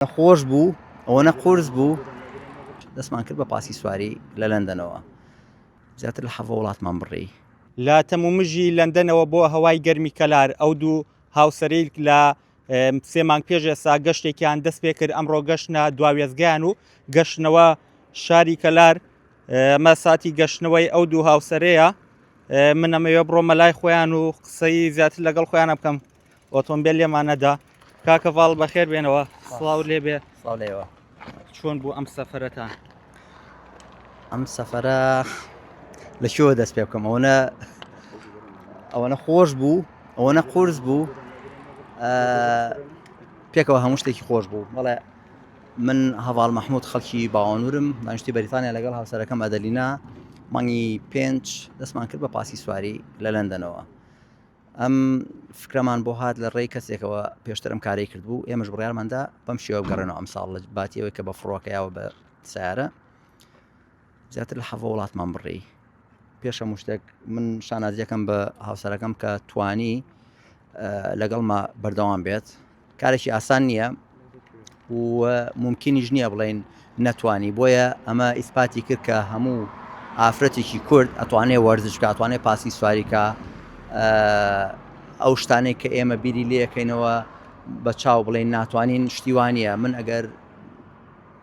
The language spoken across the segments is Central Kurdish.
خۆش بوو ئەوەنە قورس بوو دەستمان کرد بە پاسی سواری لە لەندەنەوە زیاتر لە حەڤە وڵاتمان بڕی. لە تەمومژی لەندەنەوە بۆ هەوای گەرمی کەلار، ئەو دوو هاوسەرەی لە سێ مانگ پێش ئێستا گەشتێکیان دەست پێ کرد، ئەمڕۆ گەشتنە دوا وێستگەیان و گەشتنەوە شاری کەلار. ئەمە ساتی گەشتنەوەی ئەو دوو هاوسەرەیە. من ئەمەوێ بڕۆمە لای خۆیان و قسەی زیاتر لەگەڵ خۆیانە بکەم. ئۆتۆمبێل لێمان نەدا. کاکە ڤاڵ بەخێر بێنەوە سڵاو لێبێ سڵاو لێوە چۆن بوو ئەم سەفەرەتان؟ ئەم سەفەرە لە کوێوە دەست پێ بکەم ئەوەنە ئەوەنە خۆش بوو ئەوەنە قورس بوو پێکەوە هەموو شتێکی خۆش بوو بەڵێ من هەواڵ مححمود خەڵکی باوەنورم دانیشتی بەریتانیا لەگەڵ هاوسەرەکەم ئەدەلینا مانگی پێنج دەستمان کرد بە پاسی سواری لە لەندەنەوە ئەم فکرەمان بۆ هات لە ڕێی کەسێکەوە پێشتر ئەم کارەی کردبوو ئێمەش بڕیارماندا بەم شێوە بگەڕێنەوە ئەمساڵ لە باتی ئەوەی کە بە فڕۆکە یاوە بە سیارە زیاتر لە حەڤە وڵاتمان بڕی پێش هەموو شتێک من شانازیەکەم بە هاوسەرەکەم کە توانی لەگەڵما بەردەوام بێت کارێکی ئاسان نییە و مومکینیش نییە بڵێین نەتوانی بۆیە ئەمە ئیسپاتی کرد کە هەموو ئافرەتێکی کورد ئەتوانێ وەرزش بکە ئەتوانێ پاسی سواری کە ئەو شتانەی کە ئێمە بیری لێەکەینەوە بە چاو بڵێن ناتوانین شتیوانە من ئەگەر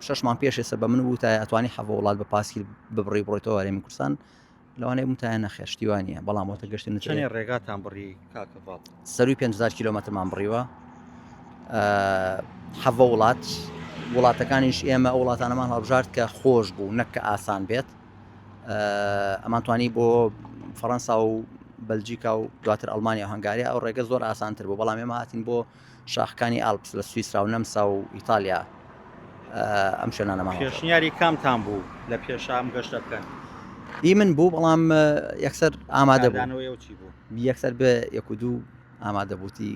شەش مانگ پێش ئێستا بە من وتایە ئەتوانی حەڤ وڵات بە پاسکیل ببڕی بڕۆیتەوە هەرێمی کوردستان لەوانەیە بمتایە نەخێر شتی وا نییە بەڵام وەتە گەشتن چەنێ ڕێگاتان بڕی کاکە ڤاڵ؟ سەروی 5000 کیلۆمەترمان بڕیوە حەڤە وڵات وڵاتەکانیش ئێمە ئەو وڵاتانەمان هەڵبژارد کە خۆش بوو نەک کە ئاسان بێت ئەمانتوانی بۆ فەڕەنسا و بەلجیکا و دواتر ئەڵمانیا و هەنگاریا ئەو ڕێگە زۆر ئاسانتر بوو بەڵام ئێمە هاتین بۆ شاخەکانی ئالپس لە سویسرا و نەمسا و ئیتالیا ئەم شوێنانەمان هەڵبژارد. پێشنیاری کامتان بوو لە پێشا ئەم گەشتە بکەن؟ ئی من بوو بەڵام یەکسەر ئامادە بوو. کاردانەوەی ئەو چی بوو؟ یەکسەر بێ یەک و دوو ئامادە بووتی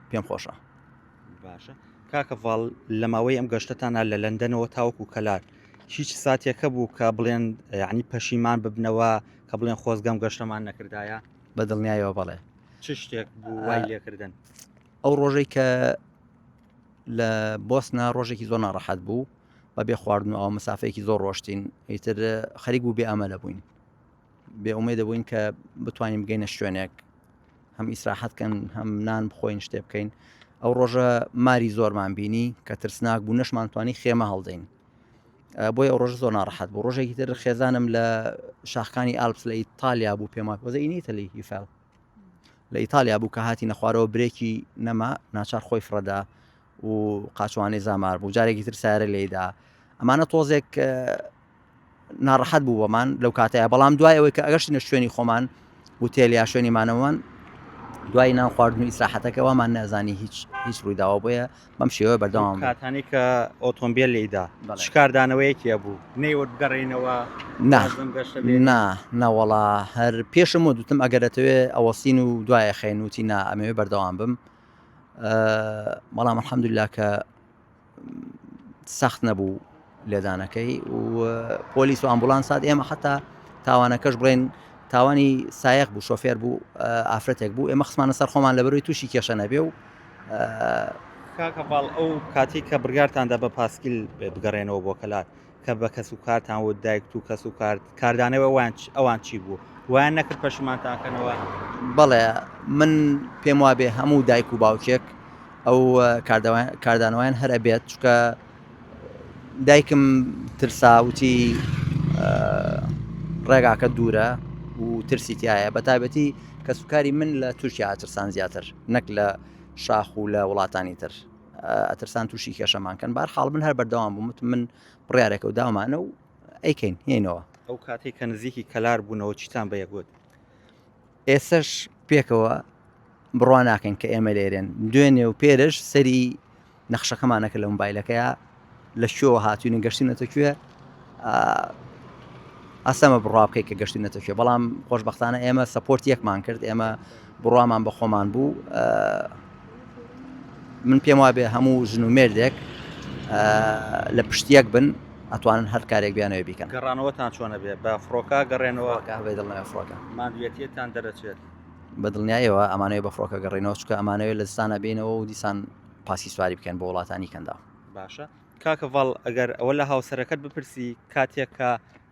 پێم خۆشە. باشە کاکە ڤاڵ لە ماوەی ئەم گەشتەتانە لە لەندەنەوە تاوەکو کەلار هیچ ساتێک هەبوو کە بڵێن یعنی پەشیمان ببنەوە کە بڵێن خۆزگەم گەشتەمان نەکردایە؟ بە دڵنیایەوە بەڵێ. چ شتێک بوو وای لێکردن؟ ئەو ڕۆژەی کە لە بۆسنا ڕۆژێکی زۆر ناڕەحەت بوو بە بێ خواردن و ئەو مسافەیەکی زۆر ڕۆشتین ئیتر خەریک بوو بێ ئەمە لە بووین بێ ئومێ دەبووین کە بتوانین بگەینە شوێنێک هەم ئیسراحەت کەن هەم نان بخۆین شتێ بکەین ئەو ڕۆژە ماری زۆرمان بینی کە ترسناک بوو نەشمان توانی خێمە هەڵدەین بۆی ئەو ڕۆژ زۆر ناڕەحەت بوو ڕۆژێکی تر خێزانم لە شاخکانی ئالپس لە ئیتالیا بوو پێما وەزە ئینیتەلی یفال لە ئیتالیا بوو کە هاتینە خوارەوە برێکی نەما ناچار خۆی فڕەدا و قاچوانەی زامار بوو جارێکی تر سارە لێیدا ئەمانە تۆزێک ناڕەحەت بوو بەمان لەو کاتەیە بەڵام دوای ئەوەی کە ئەگەشتینە شوێنی خۆمان وتێل یا شوێنی مانەوەمان دوای نان خواردن و ئیسراحەتەکە وامان نەزانی هیچ هیچ ڕوویداوە بۆیە بەم شێوە بەردەوام کاتانی کە ئۆتۆمبیل لێیدا چ کاردانەوەیەکی هەبوو نەیوت بگەڕێینەوە نا نا نەوەڵا هەر پێشم و دوتم ئەگەر دەتەوێ ئەوەستین و دوایە خەین وتی نا ئەمەوێ بەردەوام بم بەڵام الحەمدلله کە سەخت نەبوو لێدانەکەی و پۆلیس و ئامبولانس هات ئێمە حتا تاوانەکەش بڵێن تاوانی سایەق بوو شۆفێر بوو ئافرەتێک بوو ئێمە خسمانە سەر خۆمان لەبەرەوەی تووشی کێشە نەبێ و کاکە باڵ ئەو کاتی کە بڕیارتاندا بە پاسکیل بگەڕێنەوە بۆ کەلار کە بە کەس و کارتان و دایکت و کەس و کارت کاردانەوە وان ئەوان چی بوو وایان نەکرد پەشیمانتانکەنەوە بەڵێ من پێم وابێ هەموو دایک و باوکێک ئەو کاردانەوەیان هەر ئەبێت چونکە دایکم ترسا وتی ڕێگاکە دوورە و ترسی تایە بە تایبەتی کەسوکاری من لە تورکیا ئەترسان زیاتر نەک لە شاخ و لە وڵاتانی تر ئەترسان تووشی کێشەمان کەن بار حاڵ من هەر بەردەوام بووم من بڕارێکە و داومانە و ئەیکەین هێنەوە ئەو کاتێک کە نزیکی کەلار بوونەوە چیتان بە یەکوت ئێسش پێکەوە بڕوا ناکەین کە ئێمە لێرێن دوێنێ و پێرش سەری نەخشەکەمانەکە لە موبایلەکەیا لە کوێوە هاتوین گەشتینەتە کوێ ئەسەمە بڕوا بکەیت کە گەشتینەتە کوێ بەڵام خۆشببختانە ئێمە سەپۆرت یەکمان کرد ئێمە بڕوامان بە خۆمان بوو من پێم وابێ هەموو ژن و مێردێک لە پشتیەک بن ئەتوانن هەر کارێک بیانەوە بیکەن گەڕانەوەتان چۆنە بێ بە فڕۆکە گەڕێنەوە بێ دڵنیای فڕۆکە ماندوێتیتان دەرەچێت بە دڵنیایەوە ئەمانەوێ بە فڕۆکە گەڕینەوە چکە ئەمانەوێت لە زستانە بینەوە و دیسان پاسی سواری بکەن بۆ وڵاتانی کەندا. باشە کاکە ڤاڵ ئەگەر ئەوە لە هاوسەرەکەت بپرسی کاتێک کە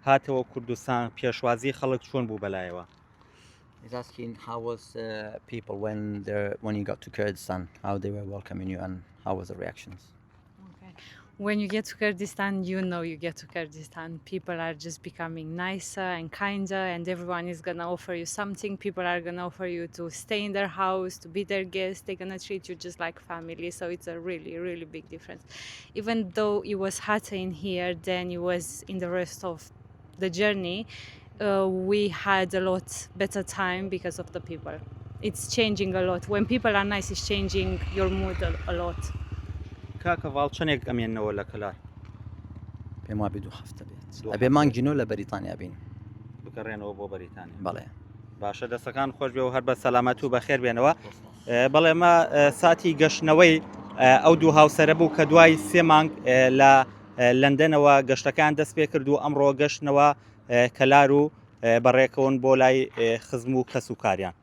هاتەوە کوردستان پێشوازی خەڵک چۆن بوو بەلایەوە؟ He's asking how was uh, people when they when you got to Kurdistan, how they were welcoming you and how was the reactions? Okay. When you get to Kurdistan, you know you get to Kurdistan. People are just becoming nicer and kinder, and everyone is gonna offer you something. People are gonna offer you to stay in their house, to be their guest. They're gonna treat you just like family. So it's a really, really big difference. Even though it was hotter in here than it was in the rest of the journey, uh, we had a lot better time because of the people. It's changing a lot. When people are nice, it's changing your mood a, a lot. کاکە ڤاڵ چەندێک ئەمێنەوە لە کەلار؟ پێم وابێ دوو هەفتە بێت. دوو ئەبێ هەفتە. مانگی نۆ لە بەریتانیا بین. بگەڕێنەوە بۆ بەریتانیا. بەڵێ. باشە دەستەکان خۆش بێ و هەر بە سەلامەت و بەخێر بێنەوە. بەڵێ ئەمە ساتی گەشتنەوەی ئەو دوو هاوسەرە بوو کە دوای سێ مانگ لە لەندەنەوە گەشتەکان دەست پێ کرد و ئەمڕۆ گەشتنەوە کەلار و بەڕێکەون بۆ لای خزم و کەس و کاریان.